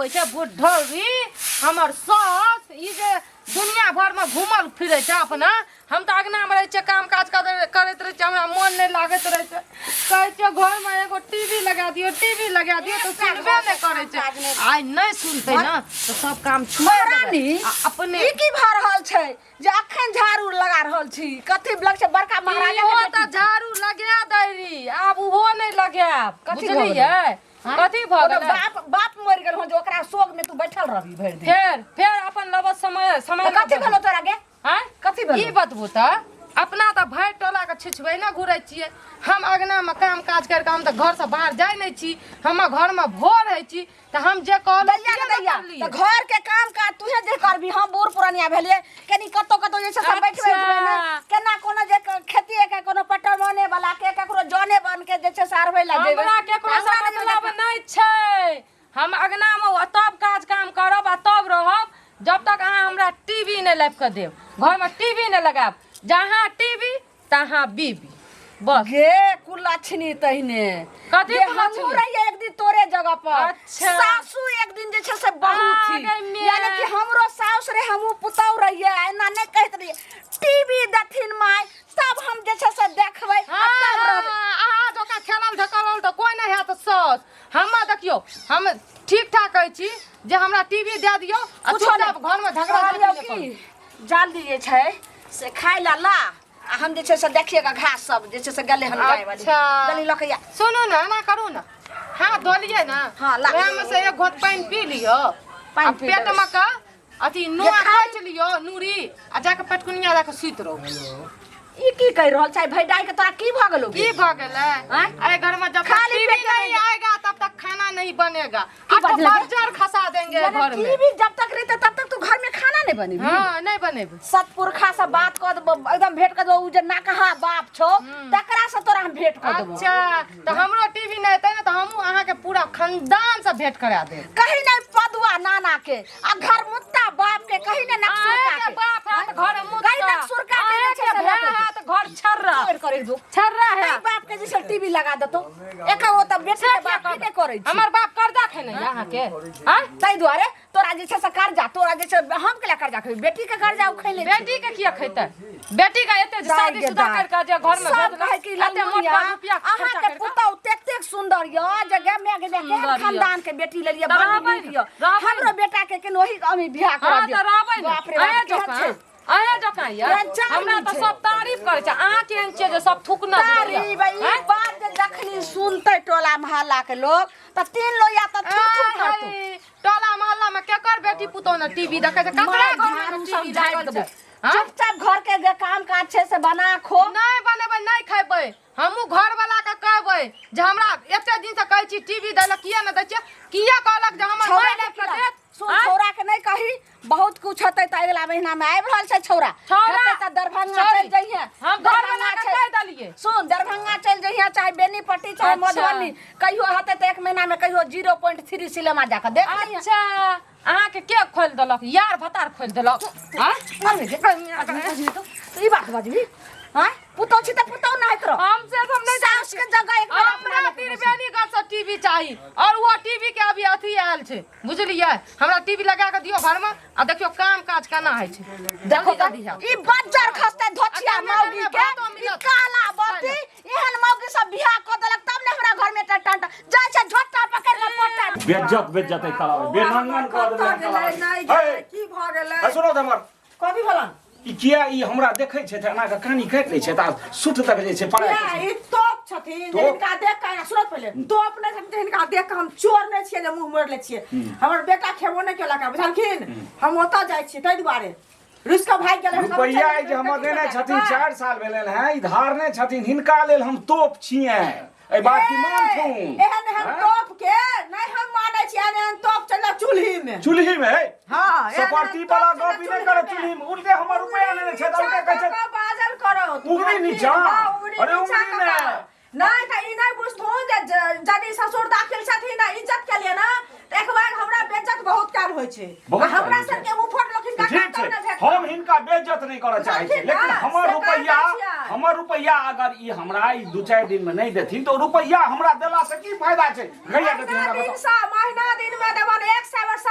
आबै छै बुढ़ौरी हमर सास ई जे दुनिया भरमे घूमल फिरै छै अपना। हम तऽ अङ्गनामे रहै छियै, काम काज करैत रहै छियै, हमरा मोन नहि लागैत रहै छै। कहै छियै घरमे एगो टीवी लगा दियौ, टीवी लगा दियौ, तऽ सुनबे नहि करै छै। आइ नहि सुनतै ने तऽ सब काम छोड़ि देबै। महारानी, आ अपने ई की भऽ रहल छै जे अखन झाड़ू लगा रहल छी? कथी लग छै बड़का महाराजा इहो के तऽ बेटी? झाड़ू लगा दै रही, आब ओहो नहि लगायब। कथी भऽ बुझलियै? कथी भऽ ओकर गेलै? बाप बाप मरि गेल हन जे ओकरा शोक में तू बैठल रहबी भरि दिन? फेर फेर अपन लबत समय समय तऽ कथी भेलो तोरा गे? आँय? कथी भेलो? ई बतबू तऽ अपना तऽ भरि टोलाके छिछबै ने घुरै छियै। हम अङ्गनामे काम काज करि कऽ हम तऽ घरसँ बाहर जाइ नहि छी, हम घरमे भोर होइ छी तऽ हम जे कहलहुँ दैया से के दैया करलियै। तऽ घर के काम काज तूहे जे करबी? हम बूढ़ पुरानिया भेलियै, कनी कतौ कतौ जे छै से बैठबै उठबै ने। केना कोनो जे खेतीए के कोनो पटवने वाला के ककरो जने बन के जे छै से अरबै ला जेबै? हमरा केकरो से हमरा नहि मतलब नहि छै। हम अङ्गनामे तब काज काम करब आ तब रहब जब तक अहाँ हमरा टीवी नहि लाबि कऽ देब, घरमे टीवी नहि लगायब। जहाँ टीवी तहाँ बीबी, बस। गे कुलक्षणी, तहिने कथी गे? कुलक्षणी? हमहूँ रहियै एक दिन तोरे जगह पर। सासू एक दिन जे छै से बहुत आ, थी गै मे। यानी कि हमरो साउस रे, हमहूँ पुतहु रहियै, एना नहि कहैत रहियै टीवी देथिन माय तब हम जे छै से देखबै आ तब रहबै। अहाँ जकाँ खेलल धकलल तऽ कोइ नहि हैत साउस हमर। देखियौ, हम ठीक ठाक कहै छी जे हमरा टीवी दए दियौ आ कुछो नहि। चुपचाप घरमे झगड़ा कहलियौ झाँटी नहि की जल्दी जे छै से खाय ला ला आ हम जे छै से देखिएगा घास सब जे छै से गले हन गाय वाली गली लऽ के या। सुनू ने, एना करू ने, हाथ धो लियै ने। हाँ, ला। ओएहमे से एक घोट पानि पी लियौ पानि आ पी पेटमे लेबै। के अथी नुआ खाइ- खींच लियौ नूरी आ जाके पेटकुनिया जाके सुति रहू। ई की कहि रहल छै भैडाई के? तोरा की भऽ गेलौ? की भऽ गेलै? आँय? अरे घर में जब तक खाली टीवी पेट नहीं आएगा तब तक खाना नहीं बनेगा। की अब तो बजलै गे? बज्जर खसा देंगे घर में। टीवी जब तक रहते तब तक तू घर में खाना नहीं बनेबी? हाँ, नहीं बनेबे। सतपुरखा से बात कऽ देबो, एकदम भेंट कऽ देबो। उ जे नाकहा बाप छौ तकरा से तोरा हम भेंट कऽ देबो। अच्छा, तऽ हमरो टीवी नहि हेतै ने तऽ हमहूँ अहाँके पूरा खानदान से भेंट करा देब। कहीं नहीं पदुआ नाना के आ घर मुत्ता बाप के, कहीं नहीं नकसुरका अहें के के बाप है तऽ घर मुत्ता, कहीं नकसुरका के जे छै अहें से के भाय लऽ के है तऽ घर छर्रा तोड़ करे दो छर्रा है। कहीं बाप के जे छै टीवी लगा देतो एक ओ तऽ बेटी के बाप की नहि करै छै? हमर बाप कर्जा खेने है अहाँके आँय? ताहि दुआरे तोरा जे छै से कर्जा तोरा जे छै हम केला कर्जा खेबै? बेटी के कर्जा ओ खैले छै। बेटी के किया खेतै? बेटी के एते दाइ शादी गे शुदा दाइ। कर के जे घर में सब भेजलक, कहै कि एते मोटका ललमुनिया रुपया खर्चा अहाँके करि कऽ। पुतहु तेतेक सुन्दर यऽ जे गे my गे my, केहन सुन्दर यऽ। खानदान के बेटी लेलियै, तऽ बड़ रहबै नीक ने, यऽ। रहबै हमरो ने। बेटा के केन ओही अमी बियाह करा हाँ दियौ। तऽ रहबै ने। बाप रे बाप, अहें केहन जकाँ छै? अहें जकाँ यऽ। केहन चाही हमरा तऽ छै? सब तारीफ करै छै। अहाँ केहन छियै जे सब थुकना तारीफ ई बात जे जखनी सुनतै टोला मोहल्ला के लोग तऽ तीन लोहिया तऽ थू थू करतौ। टोला मोहल्ला में केकर बेटी पुतोह ने टीवी देखै छै? ककरा मार घर में झाड़ू ने सब टीवी झाड़ि लागल देबौ। छै? हाँ? चुपचाप घर के जे काम काज छै से बना खो। नहि बनेबै, नहि खेबै। हमहूँ घरवला के कहबै जे हमरा एते दिन से कहै छी टीवी दै लए, किया नहि दै छियै? किया कहलक जे हमर छौड़ा माय के लाबि कऽ खिला। देत? सुन, आँय? छौड़ा के नहि कही, बहुत कुछ हेतै तऽ अगिला महीना में आबि रहल छै छौड़ा। छौड़ा? हेतै तऽ दरभंगा सॉरी। चलि जइहे। हम घरवला दरभंगा के छै। कहि देलियै। सुन, दरभंगा चलि जइहे, चाहे बेनीपट्टी, चाहे मधुबनी, कहियो हेतै तऽ एक महीना में कहियो 0.3 सिनेमा जाकऽ देख लिहे। अच्छा, अहाँके के खोलि देलक? यार भतार खोलि देलक? आँय? मरबे गे, बजबी तू? तू ई बात बजबी? आँय? पुतहु छी तऽ पुतहु नहाइत रह। हम से सब नहीं जानै सास के जगह एक बेर अपना हमरा लऽ के बैस। त्रिवेणीगंज से टीवी चाही और वो टीवी के अभी अथी आयल छै, बुझलियै? हमरा टीवी लगा के दियौ घरमे आ देखियौ काम काज केना होइ छै। देखो जल्दी तऽ जल्दी हैत। ई बज्जर खसतै धोछिया आ मौगी कमे के, भातो ई मिलत। काला बत्ती एहन मौगी सब बियाह कऽ देलक तब ने हमरा घर में एकटा टंटा जाइ छै झोटा पकड़ के पोटा। बेज्जत बेज्जत है साला, बेनंगन कऽ देले कतऽ गेलै? नहि साला। गेलै, की भऽ गेलै? हे, सुनो तऽ हमर। कथी भेलन? ई किया ई हमरा देखै छै तऽ एना कऽ कानी काटि लै छै तऽ सुट तक जे छै पड़ाय किया ई तोप छथिन जे तोप? हिनका देख कऽ, सुनत पहिले, तोप नहि छथिन जे हिनका देख कऽ हम चोर नहि छियै जे मुँह मोड़ि लै छियै। हमर बेटा खेबो नहि केलक हँ, बुझलखिन? हम ओतऽ जाइ छियै ताहि दुआरे रुसि कऽ भागि गेलै। रुपैआ ई जे हमर देने छथिन, 4 साल भेलनि हैं ई धारने छथिन, हिनका लेल हम तोप छियै, एहि बात की मानथुन? एहन एहन हैं? तोप के नहि हम मानै छी। एहन एहन तोप चल चूल्ही में, चूल्ही में है। हाँ, एहन एहन सपाटी वाला तोप गप ई चल नहि करे। चूल्ही चूल्ही में उल्टे हमर रुपैआ लेने छै तऽ उल्टे कहै छै बाजल करो। उंगली नीचा। हाँ, उंगली अरे नीचा उंगली कऽ ने। कऽ। नहि तऽ ई नहि बुझथुन जे यदि ससुर दाखिल छथिन आ इज्जत के लिए ना तऽ एक बार हमरा बेइज्जत बहुत काल होइ छै। बहुत आ काल हमरा होइ छै। सबके मुँह लोक हिनका ठीक कतौ छै, नहि भेटत। हम हिनका बेइज्जत नहि करऽ चाहै छी, बुझलखिन लेकिन ना? हमर से रुपैआ कहै छियै। हमर रुपैआ अगर ई हमरा ई 2-4 दिन में नहि देथिन तऽ ओ रुपैआ हमरा देला से की फायदा छै? कहिया देथिन महीना हमरा दिन बताउ। सँ महीना दिन में देबन 100 वर्ष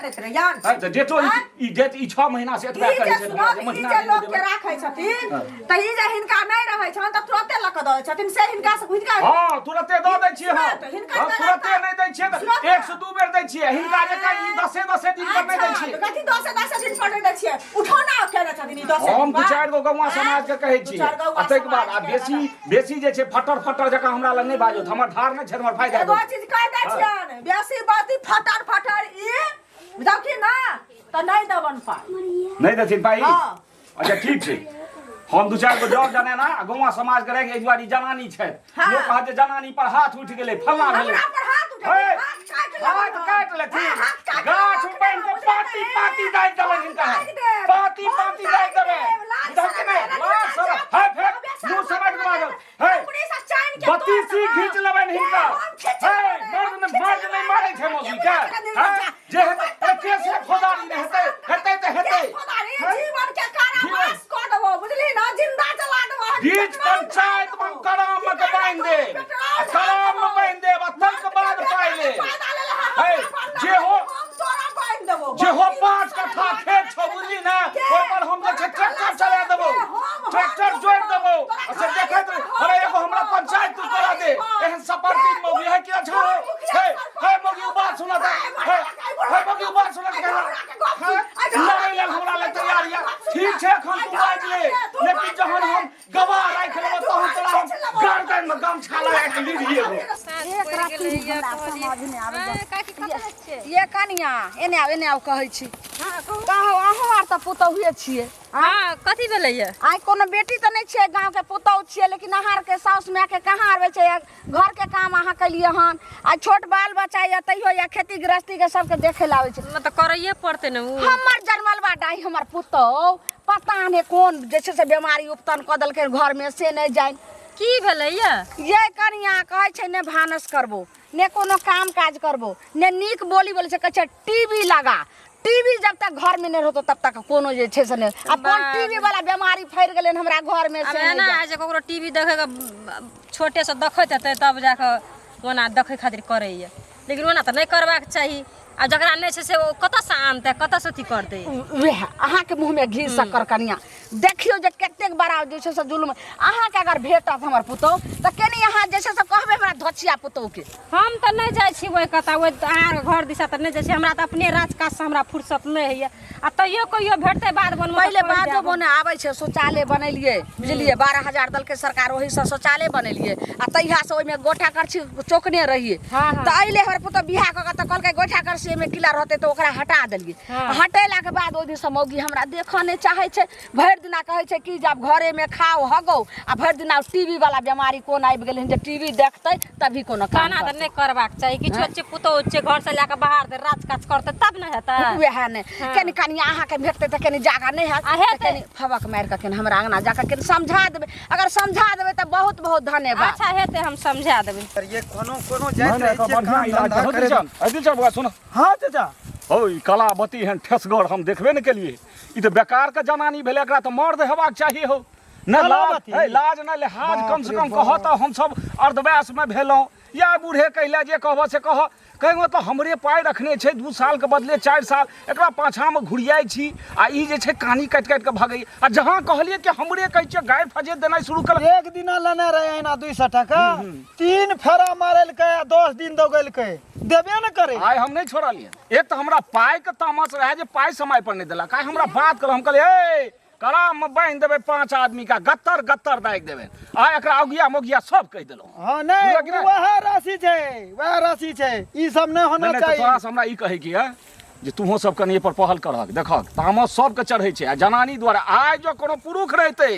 दैत रहियन है तऽ डेटो ई डेट ई 6 महीना से एतबा ई कहै जे छै सुनब, ई महीना जे नहि लोक के देबै। राखै छथिन तऽ ई जे हिनका नहि रहै छनि तऽ तुरते लऽ कऽ दऽ दै छथिन से हिनका से हिनका हँ तुरते दऽ दै छियै हम तुरत, हिनका हम तऽ तुरते लड़का- नहि दै छियै तऽ तुरत। एक से दू बेर दै छियै हिनका जकाँ ई दसे दसे दिन पर नहि दै अच्छा, छियै कथी दसे दसे दिन पर नहि दै छियै उठौना केने छथिन ई दसे हम दिन दू पर। चारि गो गौवा समाज के कहै दू छियै चारि गौआँ आ ताहिके बाद आ समाजके बेसी बेसी जे छै फटर फटर जकाँ हमरा लग नहि बाजू हमर धार नहि छै हमर फायदा एगो चीज कहि दै छियनि बेसी बाती फटर फटर ई बुझलखिन ना तऽ नहि देबन पाइ नहि देथिन पाइ हँ। अच्छा ठीक छै हम दू चारि गो जॉब जाने ना आ गौवा समाज के रहि एहि दुआरे ई जनानी छथि हँ। लोक कहत जे जनानी पर हाथ उठि गेलै फल्लाँ भेलै हमरा पर हाथ उठेथिन, हे, हाथ काटि लेबनि हाथ हम। काटि लेथिन हाँ, हाथ काटि गाछ लेबनि, बान्हि कऽ बुझलियै? पाती पाती दाबि देबनि हिनका दाबि देब। पाती हम पाती दाबि दाबि देबै देब, लाज बुझल कि शरम नहि नहि, लाज शरम हे फेर मुँह समझ के बाजल हे टुकड़ी से चाइन के तोड़ बत्तीसी देब। घीच लेबनि हिनका हम खींच हे लेबनि, मर्द हम ने खींच मर्द नहि लेबनि। मारै छै मौगी के हैं? जे हेतै अरे केस है फौजदारी नहि हेतै हेतै तऽ हेतै केस फौजदारी, हैं? जीवन के कारावास कऽ देबो बुझली ना जिंदा जला देबो बीच पंचायत में कराम के बांध देब आ कराम में बांध देब आ तक बाद पाइ लेब हे, जे हो जे हो 5 कट्ठा खेत छौ बुझली ने ओहि पर हम जे छै ट्रैक्टर चला देबो ट्रैक्टर जोड़ि देबो आ से देखैत रही अरे एगो हमरा पंचायत तू करा दे एहन सपरती मौगी है कि अच्छा हो हे हे मौगी उ बात सुनत है हे हे मौगी उ बात सुनत है लड़ै लेल हमरा लेल तैयार यऽ ठीक छै एखन तू बाजि ले लेकिन जहन हम गवाह राखि लेबो तहन तोरा हम गर्दन में गमछा लगा के लीढ़ी एगो एक रत्ती भी हमरा समझ नहि आबैए। काकी कतऽ छियै ये कनिया एने आउ एने आउ कहै छी कहो अहूँ आर तऽ पुतहुए छियै हँ कथी भेलैया आइ कोनो बेटी तऽ नहि छियै गाँवके पुतहु छियै लेकिन अहाँ आरके साउस मायके कहाँ आबै छै घरके काम अहाँ केलियै हन आ छोट बाल बच्चा यऽ तैयो या खेती गृहस्थीके सबके देखै लए आबै छै मतलब करैये पड़तै ने उ हमर जन्मल बा डाही हमर पुतहु पता नहि कोन जे छै से बेमारी उपतन कऽ देलकै घरमे से नहि जानि की भेलैया ये कनिया कहै छै ने भानस करबो ने कोनो काम काज करबो ने नीक बोली बोलै छै कहै छै टीवी लगा टीवी जब तक घर में नहीं रहतो तब तक कोनो जे छै से नहीं आ कोन टीवी वाला बीमारी फैल गेलै हमरा घर में आब से नहीं एना जानि। होइ छै ककरो टीवी देखैके छोटेसँ देखैत हेतै तब जाकऽ ओना देखै खातिर करैए लेकिन ओना तऽ नहि करबाक चाही आ जकरा नहि छै से ओ कतऽसँ आनतै कतऽसँ अथी करतै वएह अहाँके मुँहमे घी शक्कर कनिया देखियौ जे कतेक बड़ा जे छै से जुल्म अहाँके अगर भेटत हमर पुतहु तऽ केनी अहाँ जे छै से कहबै हमरा धोछिया पुतहुके हम तऽ नहि जाइ छी ओहि कतऽ ओहि अहाँके घर दिशा तऽ नहि जाइ छी हमरा तऽ अपने राज काजसँ हमरा फुर्सत नहि होइए आ तैयो कहियो भेटतै बाध बनमे तऽ पहिले कहि बाधो देब। बने आबै छै शौचालय बनेलियै बुझलियै 12,000 देलकै सरकार ओहीसँ शौचालय बनेलियै आ तहियासँ ओहिमे गोटा करछी चौकने रहियै हाँ, हाँ। तऽ अइले हमर पुतहु बियाह कऽ के तऽ कहलकै गोइठा करछी एहिमे किला रहतै तऽ ओकरा हटा देलियै हाँ। हटेलाके बाद ओहि दिनसँ मौगी हमरा देखऽ नहि चाहै छै भरि दिना कहै छै कि जे आब घरेमे खाओ हगौ आ भरि दिना टीवी वाला बेमारी कोन आबि गेलै हन जे टीवी देखतै तभी कोनो काम खाना तऽ नहि करबाक चाही किछु छै पुतहु छै घरसँ लए कऽ बाहर धरि राज काज करतै तब ने हेतै वएह नहि कनि कनि अहाँके भेटतै तऽ कनि जागा नहि हैत आ हेतै। तऽ कनि फबक मारि कऽ कनि हमरा अङ्गना जाकऽ कनि समझा देबै अगर समझा देबै तऽ बहुत बहुत धन्यवाद अच्छा हेतै हम समझा देबै ये कोनो कोनो नहि जाइत नहि रहै एकर छियै बढ़िआँ काम इलाज धंधा हो करैत दिलचन अरे दिलचन बौआ सुन हाँ चाचा हौ ई कलावती एहन ठेसगर हम देखबे ने केलिए ई तऽ बेकार के जनानी भेलै एकरा तऽ मर्द हेबाक चाही हौ ने लाज कलावती? हे लाज ने लिहाज बाप कम से रे कम बाप। कह तऽ हमसब अर्धवयस में भेलहुँ या बूढ़े कहिले जे कहबह से कह कहै मतलब हमरे पाइ रखने छै 2 सालके बदले 4 साल एकरा पाछाँमे घुरियाइ छी आ ई जे छै कानी काटि काटि कऽ भगै आ जहाँ कहलियै कि हमरे कहै छियै गारि फजे देनाइ शुरू केलक एक दिना लेने रहे अहिना 200 टका 3 फेरा मारलकै आ 10 दिन दौगेलकै देबे ने करे आइ हम नहि छोड़लियै एक तऽ हमरा पाइके तामस रहए जे पाइ समय पर नहि देलक आइ हमरा बात कहल हम कहलियै हे कराम में बान्हि देबै 5 आदमी का गत्तर गत्तर दागि देबै आ एकरा अगिया मोगिया सब कहि देलहुँ हाँ नहीं बुझलक कि नहि? वएह राशि छै वएह राशि छै ई सब नहि होना नहि नहि तऽ चाही तोरा से हमरा ई कहै के यऽ जे तूहो सब कनि एहि पर पहल करहक देखहक तामस सबके चढ़ै छै आ जनानी द्वारा आइ जँ कोनो पुरुष रहितै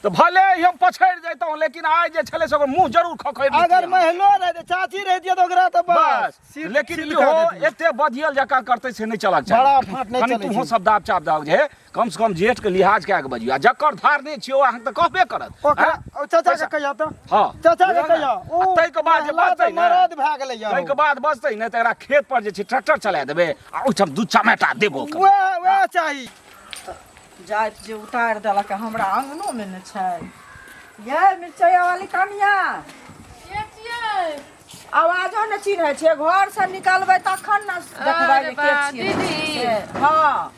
तऽ भले ही हम पछड़ि जैतहुँ लेकिन आइ जे छलै से ओकर मुँह जरूर खखोरि अगर दितियै हम। महिलो रहतै चाची रहितियै तऽ ओकरा तऽ बस बस सिर- लेकिन सिर इहो खा देतियै। एते बधियल जकाँ करतै से नहि चलक चाही बड़ा फाँट नहि कनि चलै तूहो छै। सब दाब चाप दाब जे कम से कम जेठ के लिहाज कए के बजियौ आ जकर धारने छियौ अहाँके तऽ कहबे करत ओकरा आँय? ओ चाचा के पैसा- कहिया तऽ हाँ चाचा के बुझल ने? कहिया आ ताहिके बाद जे महिला बचतै तऽ ने मरद भए गेलै यौ ताहिके बाद बचतै ने तऽ एकरा खेत पर जे छै ट्रैक्टर चला देबै आ ओहिठाम 2 चमेटा देबो कनि। वएह वएह चाही जाइत जे उतारि देलक हमरा अङ्गनोमे ने छै ये मिरचैया वाली कनिया के छियै आवाजो ने चिन्है छियै घर से निकलबै तखन ने देखबै अरे जे के बा, छियै दीदी। से, हँ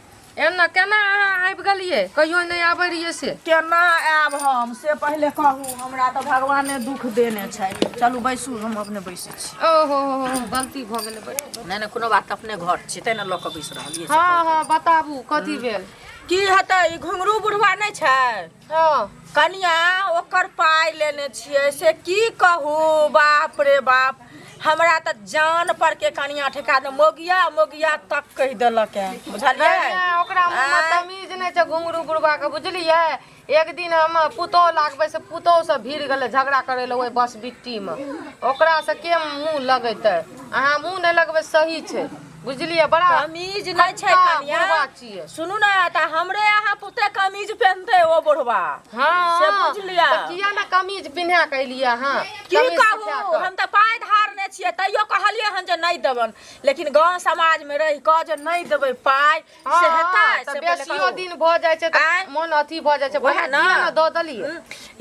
एना केना अहाँ आबि गेलियै कहियो नहि आबै रहियै से केना आयब हम से पहिले कहू हमरा तऽ भगवाने दुख देने छै चलू बैसू हम अपने बैसै छी ओहो हो हो गलती भऽ गेलै बैठू, बैठू। नहि नहि कोनो बात अपने घर छी तैं ने लऽ कऽ बैस रहलियै हँ हँ बताबू कथी भेल की हेतै ई घुंघरू बुढ़वा नहि छै हँ कनिया ओकर पाइ लेने छियै से की कहू बाप रे बाप हमरा तऽ जान पर के कनिया ठेका दे मोगिया मोगिया तक कहि देलक है बुझलियै नहि, ओकरा मुँहमे आँय? तमीज नहि छै घुंघरू बुढ़वा के बुझलियै एक दिन हम पुतोह लागबै से पुतोह से भीड़ गेलै झगड़ा करै लए ओहि बस बिट्टीमे ओकरा से के मुँह लगेतै अहाँ मुँह नहि लगबै सही छै बुझलियै बड़ा कमीज नहि छै खट्टा कनिया बुढ़वा छियै सुनू ने तऽ हमरे अहाँ पुते कमीज पेनते ओ बुढ़वा हाँ से बुझलियै। तऽ किया ने कमीज पिन्हा के एलियै अहाँ की कमीज कहू सिखा कऽ। हम तऽ पाइ धारने छियै तैयो कहलियै हन जे नहि देबन लेकिन गाँव समाजमे रहि कऽ जे नहि देबै पाइ से हाँ, हेतै तऽ से पहिले बेसियो कहू। दिन भऽ जाइ छै तऽ आँय? मोन अथी भऽ जाइ छै वएह भने ने। किया ने दऽ देलियै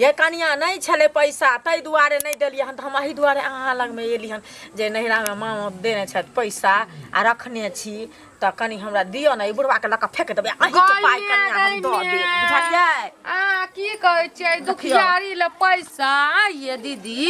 ये कनिया नहि छलै पैसा ताहि दुआरे नहि देलियै हन तऽ हम एहि दुआरे अहाँ लगमे एली हन जे नैहरामे मामा देने छथि पैसा आ रखने छी तऽ कनि हमरा दिअ ने ई बुढ़वाके लऽ कऽ फेक देबै अहीँके पाइ कनिया हम दऽ देब बुझलियै अहाँ की कहै छियै दुखियारी लए पैसा ये दीदी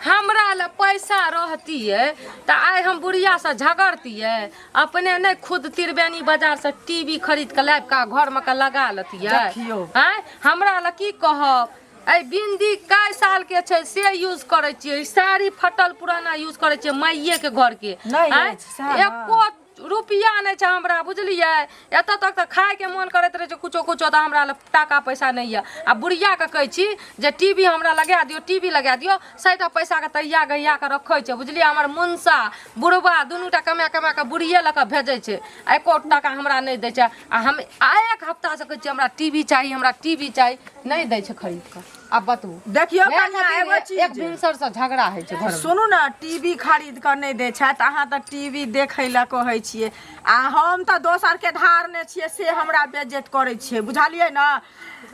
हमरा लए पैसा रहतियै तऽ आइ हम बुढ़ियासँ झगड़तियै अपने नहि खुद त्रिवेणी बाजारसँ टी वी खरीद कऽ लाबि कऽ घरमे कऽ लगा लेतियै देखियौ। आँय हमरा लए की कहब एहि बिन्दी कए सालके छै से यूज करै छियै साड़ी फटल पुराना यूज करै छियै माइएके घरके नहि आँय? अछि, सएह ने। एको रुपैआ नहि छै हमरा बुझलियै एतऽ तक तऽ खायके मोन करैत रहै छै कुछो कुछो तऽ हमरा लग टाका पैसा नहि यऽ आ बुढ़ियाके कहै छी जे टी वी हमरा लगा दियौ टी वी लगा दियौ सएटा पैसाके तहिया गहिया कऽ रखै छै बुझलियै हमर मुनसा बुढ़बा दुनूटा कमा कमा कऽ बुढ़िये लऽ कऽ भेजै छै आ एको टाका हमरा नहि दै छै आ हम एक हफ्तासँ कहै छियै हमरा टी वी चाही हमरा टी वी चाही नहि दै छै खरीद कऽ आब बतबू देखियौ वएह कनिया खातिर एगो एक चीज भिनसरसँ झगड़ा होइ छै घरमे सुनू ने टीवी खरीद कऽ नहि दै छथि अहाँ तऽ टीवी देखै लए कहै छियै आ हम तऽ दोसरके धारने छियै से हमरा बेज्जत करै छियै बुझलियै ने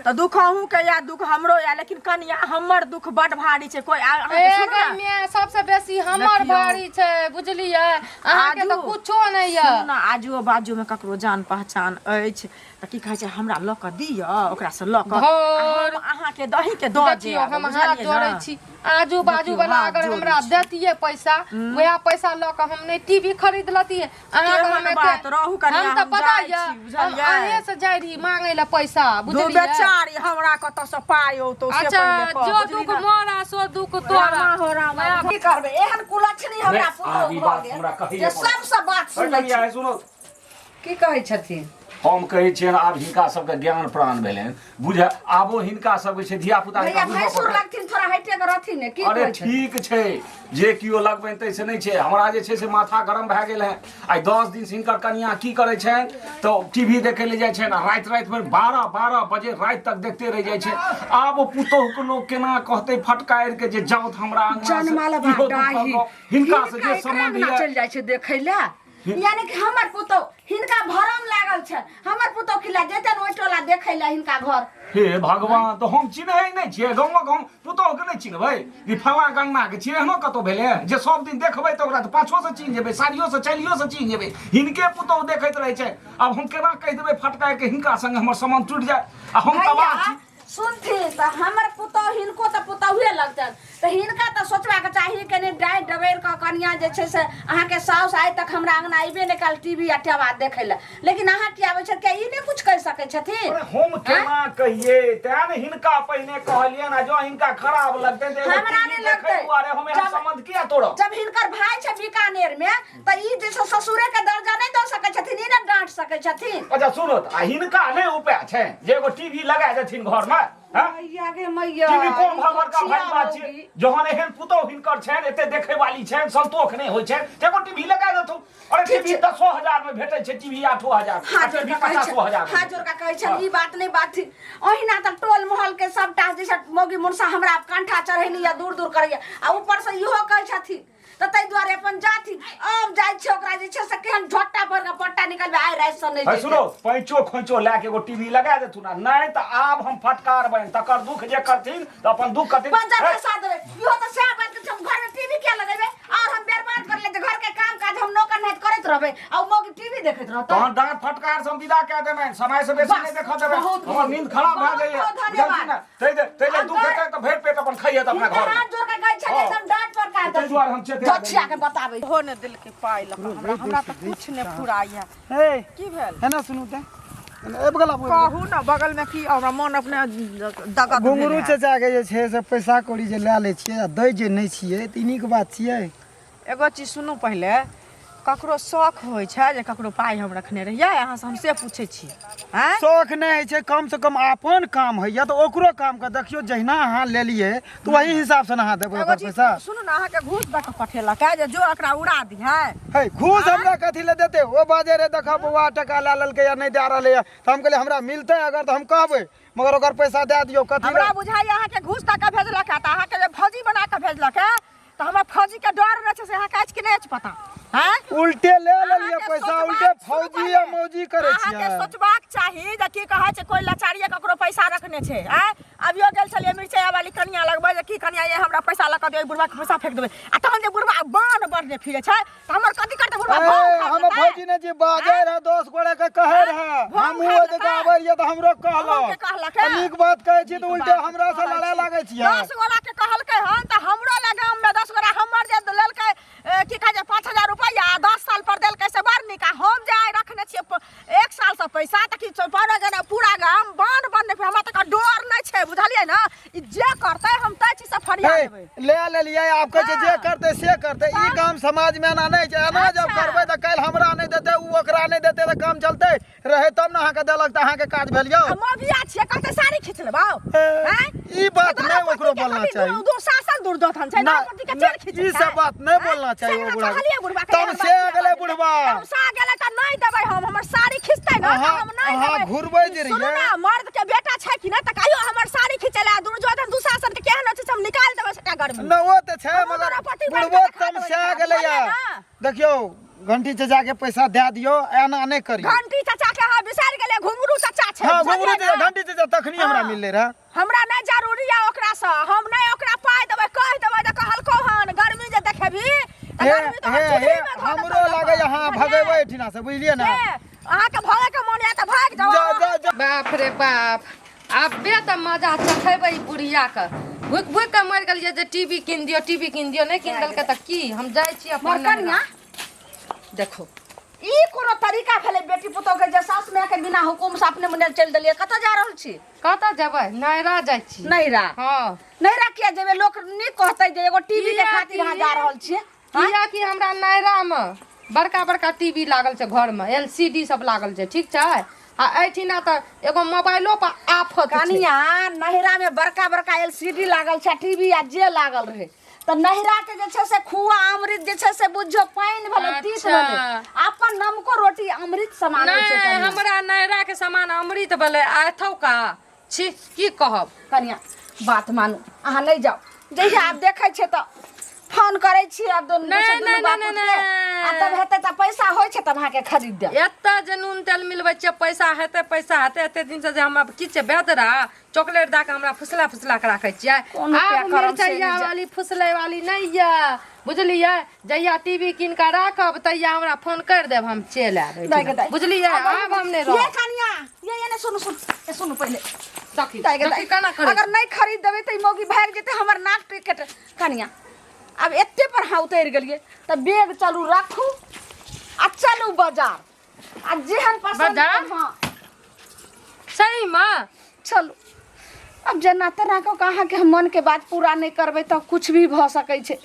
तऽ दुख अहूँके यऽ दुख हमरो यऽ लेकिन कनिया हमर दुख बड भारी छै कोइ अहाँके ए सुनू ने गैमे सबसे बेसी हमर देखियौ। भारी छै बुझलियै अहाँके तऽ आजू- कुछो नहि यऽ सुनू ने आजुओ बाजूमे ककरो जान पहचान अछि तऽ की कहै छै हमरा लऽ कऽ दिअ ओकरासँ लऽ कऽ धर। हम अहाँके दहीके दऽ देखियौ जायब हम हाथ बुझलियै जोड़ै ने छी आजू बाजू देखियौ, वाला हाथ अगर जोड़ै हमरा छी। देतियै पैसा वएह पैसा लऽ कऽ हम नहि टीवी खरीद लतियै अहाँके हम केहन एते बात, रहू कनिया, हम तऽ हम पता जाइ यऽ छी, हम बुझलियै? अहें से जाइ रही मांगै लए पैसा दू बुझलियै बेचारी हमरा कतऽसँ पाइ औतौ से अच्छा पहिले कह जो बुझली दुख ने? मोरा सो दुख तोरा रामा हो रामा वएह की करबै एहन कुलक्षणी हमरा नहि, आब ई पुतोहु भऽ बात गेल हमरा कहैए जे पड़त। सबसँ बात सुनै कनिया, छी हे सुनू की कहै छथिन हम कहै छियनि आब हिनका सबके ज्ञान प्राण भेलनि बुझ आबो हिनका सबके छै धिया पुता भैया भैंसुर लगथिन थोड़ा हटे के रहथिन ने की अरे कहै छथिन ठीक छै जे केओ लगबनि ताहिसँ नहि छै हमरा जे छै से माथा गरम भए गेल है आइ 10 दिन से हिनकर कनिया की करै छनि तऽ टी वी देखै लए जाइ छनि आ राति रातिमे 12 12 बजे राति तक देखते रहि जाइ छै आब ओ पुतोहुके लोक केना कहतै फटकारि के जे जाउत हमरा अङ्गना से जनमाला इहो बाटा दुखक ही गप। हिनका से हिनका जे एकरा सम्बन्ध अंगना यऽ चलि जाइ छै देखै लए यानी कि हमर पुतोह हिनका भरम लागल छै हमर पुतोह खिला जेतन ओहि टोला देखै लए हिनका घर हे भगवान तऽ हम चिन्है नहि छियै गाँवक हम पुतोहके नहि चिन्हबै ई फलाँ गंगनाके छियै एहनो कतहु भेलै जे सब दिन देखबै तऽ ओकरा तऽ पाछोसँ चिन्ह जेबै साड़ियोसँ चलियोसँ चिन्ह जेबै हिनके पुतोह देखैत रहै छै आब हम केना कहि देबै फटकारि के हिनका संगे हमर सामान टूटि जाय आ हम तबाह भैया छी सुनथिन तऽ हमर पुतोह हिनको तऽ पुतोहुए लगतनि तऽ हिनका तऽ सोचबाक चाही कनि डाँटि डबरि कऽ कनिया जे छै से अहाँके साउस आइ तक हमरा अङ्गना अयबे नहि कयल टी वी आ टेवा देखै लए लेकिन अहाँ की आबै छथि किया ई नहि किछु कहि सकै छथिन अरे हम केना कहिए तें ने हिनका पहिने कहलियनि आ जँ हिनका खराब लगतनि तऽ एगो हमरा टीवी नहि देखै लगतै। दुआरे हम एहन जब- संबंध किया तोड़ब जब हिनकर भाय छै बीकानेर में तऽ ई जे छै ससुरे के दर्जा नहि दऽ सकै छथिन ई नहि डांट सकै छथिन अच्छा सुनो तऽ आ हिनका नहि उपाय छै जे एगो टीवी लगा देथिन घरमे हँ? मैया गे मैया टीवी कोन ई भर का छिया भारी बात छै होगी। जहन एहन पुतोह हिनकर छनि एते देखै वाली छनि संतोख नहि होइ छनि तऽ एगो टीवी लगा देथु अरे टीवी 10,000 मे भेटै छै टीवी 8,000 हाथ जोड़ टीवी कऽ कहै 50,000 छनि हाथ जोड़ कऽ कहै छनि ई बात नहि बात थी ओहिना तऽ टोल मोहल के सबटा जे छै मौगी मुनसा हमरा कंठा चढ़ैनी या दूर दूर करैया आ ऊपर से इहो कहै छथिन तऽ ताहि दुआरे अपन जाथि आब जाइ छै ओकरा जे छै से केहन झोटा भर के पट्टा निकलबै आइ राति से नहि है जेतै। सुनो पैंचो खोंचो लए के एगो टीवी लगा देथुन आ नहि तऽ आब हम फटकारबनि तकर दुख जे करथिन तऽ अपन दुख करथिन पंजर है, खसा देबै इहो तऽ सएह बात छै हम घरमे टीवी किया लगेबै और हम बर्बाद रहबै आ ओ मौगी टीवी देखैत रहतै। तहन डाँट फटकार से हम विदा कए देबनि, समय से बेसी बस, नहि देखऽ देबनि। बहुत हमर नींद खराब भए बहुत जाइए, बहुत बुझलखिन धन्यवाद। ने? ताहि लेल दुख हेतै तऽ भरि पेट अपन खइहे तऽ अपना हिनका घरमे। हाथ जोड़ के कहै छलियै हँ। एकदम डाँट फटकार ताहि दुआरे हम चेते दक्षिया के बताबै। ओहो ने देलकै पाइ लऽ कऽ हमरा, हमरा तऽ किछु नहि फुराइए। हे की भेल? एना सुनू तऽ, एना आबि गेला बोल। कहू ने बगल में की, हमरा मन अपने दगद भेल घुंघरू है। चचा के जे छै से पैसा कौड़ी जे लए लै छियै आ दै जे नहि छियै तऽ ई नीक बात छियै? एगो चीज सुनू पहिले, ककरो शौख होइ छै जे ककरो पाइ हम रखने रहियै? अहाँसँ हम से पूछै छी। आँय, शौख नहि होइ छै, कम से कम अपन काम होइया तऽ ओकरो काम के देखियौ। जहिना अहाँ लेलियै तऽ वही हिसाब से ने अहाँ देबै एगो ओकर चीज पैसा। सुनू ने, अहाँके घूस दऽ कऽ पठेलक है जे जो एकरा उड़ा दिहै? हे, घूस हमरा कथी लए देतै? ओ बाजे रे, देखऽ बौआ टका लए लेलकै या नहि दए रहलै या, तऽ हम कहलियै हमरा मिलतै अगर तऽ हम कहबै, मगर ओकर पैसा दए दियौ। कथी लए? हमरा बुझाइए अहाँके घूस दऽ कऽ भेजलक है तऽ अहाँके जे फौजी बना कऽ भेजलक है तऽ हमरा फौजी के डर नहि छै से अहाँके अछि कि नहि अछि पता? हैं, उल्टे ले लेलियै अहाँके पैसा, सोचबाक- उल्टे सुनू फौजी आ पहिले। मौजी करै अहाँके छियै। सोचबाक चाही जे की कहै छै, कोइ लाचारिये ककरो पैसा रखने छै। आँय, अभियो गेल छलियै मिरचाइ वाली कनिया लगबै जे की कनिया ये, हमरा पैसा लऽ कऽ दियौ, बुढ़वा के पैसा फेंक देबै, आ तहन जे बुढ़वा बान बढ़ने फिरै छै तऽ हमर कथी करतै बुढ़वा? ए, भाव खा हम लेतै? फौजी ने जी बाजे रहे, 10 गोड़े के कहे रहे। भाव हमहूँ खा ओहि लेतै? जगह आबै रहियै तऽ हमरो अहूँके कहलक। कहलक आ है? नीक बात कहै छी तऽ नीक उल्टे बात हमरा से कहै लड़े छी। लागै छियै। 10 गोरा के कहलकै हन तऽ हमरो लग गाम में 10 गोरा हमर जे लेलकै, की कहै छै, 5000 रुपैआ आ 10 साल पर देलकै से बड़ नीक, आ हम जे आइ रखने छियै एक साल से पैसा तऽ की पर गेलै पूरा गाम बान्ह बन्ह, हमरा तऽ डर नहि छै, बुझलियै ने? ई जे करतै हम ताहि चीज से फरिया हे, देबै। ले लेलियै, आब कहै छै जे हाँ। करतै से करतै। ई गाम समाज में एना नहि छै। एना जब अच्छा। करबै तऽ काल्हि हमरा नहि देतै, ओ ओकरा नहि देतै, तऽ काम चलतै रहै तब ने अहाँके देलक तऽ अहाँके काज भेल यौ। आ मौगिया छियै, कहतै साड़ी खींच लेबौ? हे, आँय? ई बात दोनो नहि ओकरो पति के बोलना कभी चाही। दू शासन दुर्योधन छै, ना, दोनो पति के ना, चेर खींच ई सब बात नहि बोलना चाही। ओ से बुढ़ा के। कहलियै बुढ़बा के, तब एहन से बात गेलै किया बुढ़बा। तब सा गेलै तऽ नहि देबै हम, हमर साड़ी खींचतै ने तऽ अहाँ- हम नहि अहाँ देबै। घुरबै जे सुनू रहियै। ने, मर्द के बेटा छै कि नहि तऽ कहियो हमर साड़ी खींचै लए दुर्योधन दुशासन के केहन छै से हम निकालि देबै सेटा गर्मी। न ओ तऽ छै, हमहूँ मगर दोनो पति बनि बुढ़बो कऽ देखा देबै तमसा एकरा, गेलै बुझलियै या। ने? देखियौ घंटी चाचा के पैसा दए दियौ, एना नहि करियौ। घंटी चाचा के अहाँ बिसरि गेलियै, घुंघरू चाचा छै। हाँ, बुझलियै घुंघरू चाचा, ने? घंटी चाचा तखनी हमरा हाँ। मिललै रहे। हमरा नहि जरूरी यऽ ओकरासँ, हम नहि ओकरा पाइ देबै, कहि देबै जे कहलकौ हन गर्मी जे देखेबही तऽ हे गर्मी तोहर हे हे चुल्हीमे धऽ देतौ हमरो लऽ लागैया कऽ। अहाँ बुझलियै? भगेबै एहिठिना से, बुझलियै ने? से, अहाँके भगैके मोन यऽ तऽ भागि जाउ। जा जा जा। बाप रे बाप, आबे तऽ मजा चखेबै ई बुढ़ियाके। भुकि भुकि कऽ मरि गेलियै जे टीवी कीन दियौ, टीवी कीन दियौ, नहि कीन देलकै तऽ की हम जाइ छी अपन मर कनिया, नैहरा। देखो ई कोनो तरीका भेलै बेटी पुतोह के जे सास माय के बिना हुकुम से अपने मने चलि देलियै? कतऽ जा रहल छी? कतऽ जेबै, नैहरा जाइ छी। नैहरा? हँ। नैहरा किया जेबै? लोक नीक कहतै जे एगो टीवी के किया खातिर अहाँ जा रहल छियै? किया कि हमरा नैहरामे बड़का बड़का टीवी लागल छै, घरमे एलसीडी सब लागल छै, ठीक छै? आ एहिठिना तऽ एगो मोबाइलो पर आफत छै। कनिया, नैहरा में बड़का बड़का एलसीडी लागल छै, टीवी आ जे लागल रहे, तऽ नैहरा के जे छै से खुआ अमृत जे छै से बुझियौ पानि भेलै, तीत अच्छा। भेलै। अपन नमको रोटी अमृत समान होइ छै। नहि, कनिया। हमरा नैहरा के सामान अमृत भेलै आ एथौका छी की कहब। कनिया, बात मानू, अहाँ नहि जाउ। जहिया आब देखै छियै तऽ फोन करै छी आब दुनू नहि, दुनू नहि, बाप नहि, पुत के। नहि। आ तब हेतै तऽ पैसा होइ छै तब अहाँके खरीद देब। एतऽ जे नून तेल मिलबै छियै, पैसा हेतै, पैसा हेतै। एते दिन से जे हम की छै, बेदरा चॉकलेट दऽ कऽ हमरा फुसला फुसला के राखै छियै। कोन रुपैआ आब करम से मिरचैया नहि जा- वाली फुसलै वाली नहि यऽ, बुझलियै? जहिया टीवी कीन कऽ राखब तहिया हमरा फोन करि देब, हम चलि आयब दाइ गे दाइ। बुझलियै? आब हम नहि ये रहब। कनिया, ये ये ने सुनू सुनू, ये सुनू पहिले। सखी दाइ गे सखी दाइ। केना करै? अगर नहि खरीद देबै तऽ ई मौगी भागि जेतै, हमर नाक टिकट। कनिया, आब एते पर अहाँ उतरि गेलियै तऽ बैग चलू राखू आ चलू बाजार आ जेहन पसंद बाजार? हाँ। सही मे चलू। अब जेना तेना कऽ कऽ अहाँके हम मनके बात पूरा नहि करबै तऽ कुछ भी भऽ सकै छै।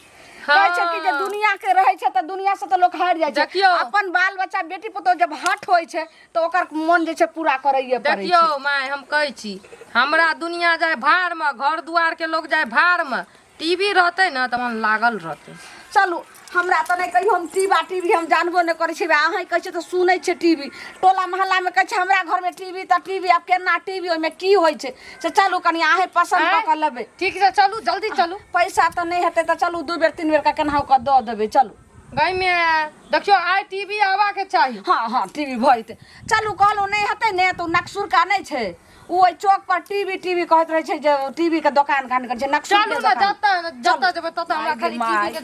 कहै छै कि जे दुनिया के रहै छै तऽ दुनिया से तऽ लोक हारि जाइ छै। देखियौ। अपन बाल बच्चा बेटी पुतोह जब हट होइ छै तऽ ओकर मन जे छै पूरा करैए पड़ै देखियौ छै। माय, हम कहै छी हमरा दुनिया जाय भाड़मे, घर दुआरके लोक जाय भाड़मे, टीवी रहतै ने तऽ मन लागल रहतै। चलू, हमरा तऽ नहि कहियो, हम टीवा टीवी हम जानबो नहि करै छी। अहाँ कहै छियै तऽ सुनै छियै टीवी, टोला मोहल्लामे कहै छै हमरा घरमे टीवी तऽ टीवी, आब केना टीवी, ओहिमे की होइ छै से। चलू कनि, अहेँ पसन्द कऽ कऽ लेबै। ठीक छै, चलू, जल्दी चलू। पैसा तऽ नहि हेतै तऽ चलू 2 बेर 3 बेर कऽ केनाहु कऽ दऽ देबै, चलू। गायमे देखियौ, आइ टीवी आबाके चाही। हँ हँ, टीवी भऽ जेतै, चलू। कहलहुँ नहि हेतै ने तऽ ओ नक्सुरका नहि छै, ओ ओहि चौक पर टीवी टीवी कहैत रहै छै जे टीवी के दोकान कान करै छै नक्सुर चलू के ने। दोकान। जतऽ जतऽ जेबै ततऽ हमरा माय गे खाली माय। टीवी के।